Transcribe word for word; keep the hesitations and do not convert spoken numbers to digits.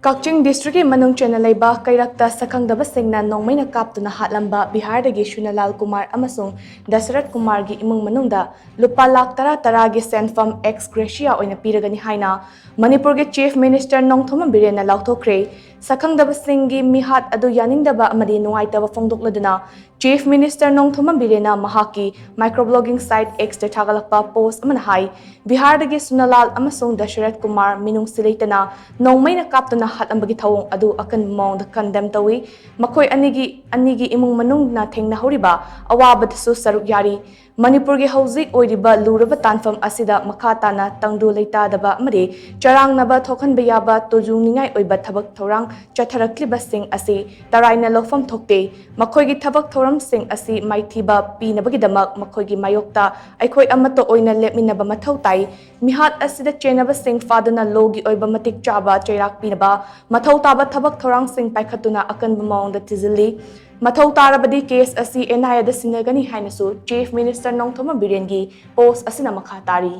ꯀꯛꯆꯤꯡ ꯗꯤꯁꯇ꯭ꯔꯤꯛꯀꯤ ꯃꯅꯨꯡ ꯆꯟꯅ ꯂꯩꯕ ꯀꯩꯔꯛꯇ ꯁꯛꯈꯪꯗꯕꯁꯤꯡꯅ ꯅꯣꯡꯃꯩꯅ ꯀꯥꯞꯇꯨꯅ ꯍꯥꯠꯂꯝꯕ ꯕꯤꯍꯥꯔꯗꯒꯤ ꯁꯨꯅꯂꯥꯜ ꯀꯨꯃꯥꯔ ꯑꯃꯁꯨꯡ ꯗꯁꯔꯠ ꯀꯨꯃꯥꯔꯒꯤ ꯏꯃꯨꯡ ꯃꯅꯨꯡꯗ ꯂꯨꯄꯥ ꯂꯥꯈ ꯇꯔꯥ ꯇꯔꯥꯒꯤ ꯁꯦꯟꯐꯝ ꯑꯦꯛꯁ ꯒ꯭ꯔꯦꯁꯤꯌꯥ ꯑꯣꯏꯅ ꯄꯤꯔꯒꯅꯤ ꯍꯥꯏꯅ ꯃꯅꯤꯄꯨꯔꯒꯤ ꯆꯤꯐ ꯃꯤꯅꯤꯁꯇꯔ ꯅꯣꯡꯊꯣꯝꯕꯝ ꯕꯤꯔꯦꯟꯅ ꯂꯥꯎꯊꯣꯛꯈ꯭ꯔꯦ꯫ ꯁꯛꯈꯪꯗꯕꯁꯤꯡꯒꯤ ꯃꯤꯍꯥꯠ ꯑꯗꯨ ꯌꯥꯅꯤꯡꯗꯕ ꯑꯃꯗꯤ ꯅꯨꯡꯉꯥꯏꯇꯕ ꯐꯣꯡꯗꯣꯛꯂꯗꯨꯅ ꯆꯤꯐ ꯃꯤꯅꯤꯁꯇꯔ ꯅꯣꯡꯊꯣꯝꯕꯝ ꯕꯤꯔꯦꯟꯅ ꯃꯍꯥꯛꯀꯤ ꯃꯥꯏꯀ꯭ꯔꯣ ꯕ꯭ꯂꯣꯒꯤꯡ ꯁꯥꯏꯠ ꯑꯦꯛꯁꯇ ꯊꯥꯒꯠꯂꯛꯄ ꯄꯣꯁ ꯑꯃꯅ ꯍꯥꯏ, ꯕꯤꯍꯥꯔꯗꯒꯤ ꯁꯨꯅꯂꯥꯜ ꯑꯃꯁꯨꯡ ꯗꯁꯔꯠ ꯀꯨꯃꯥꯔ ꯃꯤꯅꯨꯡꯁꯤ ꯂꯩꯇꯅ ꯅꯣꯡꯃꯩꯅ ꯀꯥꯞꯇꯨꯅ ꯍꯥꯠꯂꯝꯕꯒꯤ ꯊꯧꯑꯣꯡ ꯑꯗꯨ ꯑꯀꯟꯕ ꯃꯑꯣꯡꯗ ꯀꯟꯗꯦꯝ ꯇꯧꯏ꯫ ꯃꯈꯣꯏ ꯑꯅꯤꯒꯤ, ꯑꯅꯤꯒꯤ ꯏꯃꯨꯡ ꯃꯅꯨꯡꯅ ꯊꯦꯡꯅꯍꯧꯔꯤꯕ ꯑꯋꯥꯕꯗꯁꯨ ꯁꯔꯨꯛ ꯌꯥꯔꯤ꯫ ꯃꯅꯤꯄꯨꯔꯒꯤ ꯍꯧꯖꯤꯛ ꯑꯣꯏꯔꯤꯕ ꯂꯨꯔꯕ ꯇꯥꯟꯐꯝ ꯑꯁꯤꯗ ꯃꯈꯥ ꯇꯥꯅ ꯇꯪꯗꯨ ꯂꯩꯇꯥꯗꯕ ꯑꯃꯗꯤ ꯆꯔꯥꯡꯅꯕ ꯊꯣꯛꯍꯟꯕ ꯌꯥꯕ ꯇꯨꯖꯨꯡꯅꯤꯡꯉꯥꯏ ꯑꯣꯏꯕ ꯊꯕꯛ ꯊꯧꯔꯥꯡ ꯆꯠꯊꯔꯛꯂꯤꯕꯁꯤꯡ ꯑꯁꯤ ꯇꯔꯥꯏꯅ ꯂꯧꯐꯝ ꯊꯣꯛꯇꯦ꯫ ꯃꯈꯣꯏꯒꯤ ꯊꯕꯛ ꯊꯧꯔꯝꯁꯤꯡ ꯑꯁꯤ ꯃꯥꯏꯊꯤꯕ ꯄꯤꯅꯕꯒꯤꯗꯃꯛ ꯃꯈꯣꯏꯒꯤ ꯃꯥꯌꯣꯛꯇ ꯑꯩꯈꯣꯏ ꯑꯃꯠꯇ ꯑꯣꯏꯅ ꯂꯦꯞꯃꯤꯟꯅꯕ ꯃꯊꯧ ꯇꯥꯏ꯫ ꯃꯤꯍꯥꯠ ꯑꯁꯤꯗ ꯆꯦꯟꯅꯕꯁꯤꯡ ꯐꯥꯗꯨꯅ ꯂꯣꯒꯤ ꯑꯣꯏꯕ ꯃꯇꯤꯛ ꯆꯥꯕ ꯆꯩꯔꯥꯛ ꯄꯤꯅꯕ ꯃꯊꯧ ꯇꯥꯕ ꯊꯕꯛ ꯊꯧꯔꯥꯡꯁꯤꯡ ꯄꯥꯏꯈꯠꯇꯨꯅ ꯑꯀꯟꯕ ꯃꯑꯣꯡꯗ ꯊꯤꯖꯤꯜꯂꯤ꯫ ꯃꯊꯧ ꯇꯥꯔꯕꯗꯤ ꯀꯦꯁ ꯑꯁꯤ ꯑꯦꯟ ꯑꯥꯏ ꯑꯦꯗ ꯁꯤꯟꯅꯒꯅꯤ ꯍꯥꯏꯅꯁꯨ ꯆꯤꯐ ꯃꯤꯅꯤꯁꯇꯔ ꯅꯣꯡꯊꯣꯝꯕꯝ ꯕꯤꯔꯦꯟꯒꯤ ꯄꯣꯁ ꯑꯁꯤꯅ ꯃꯈꯥ ꯇꯥꯔꯤ꯫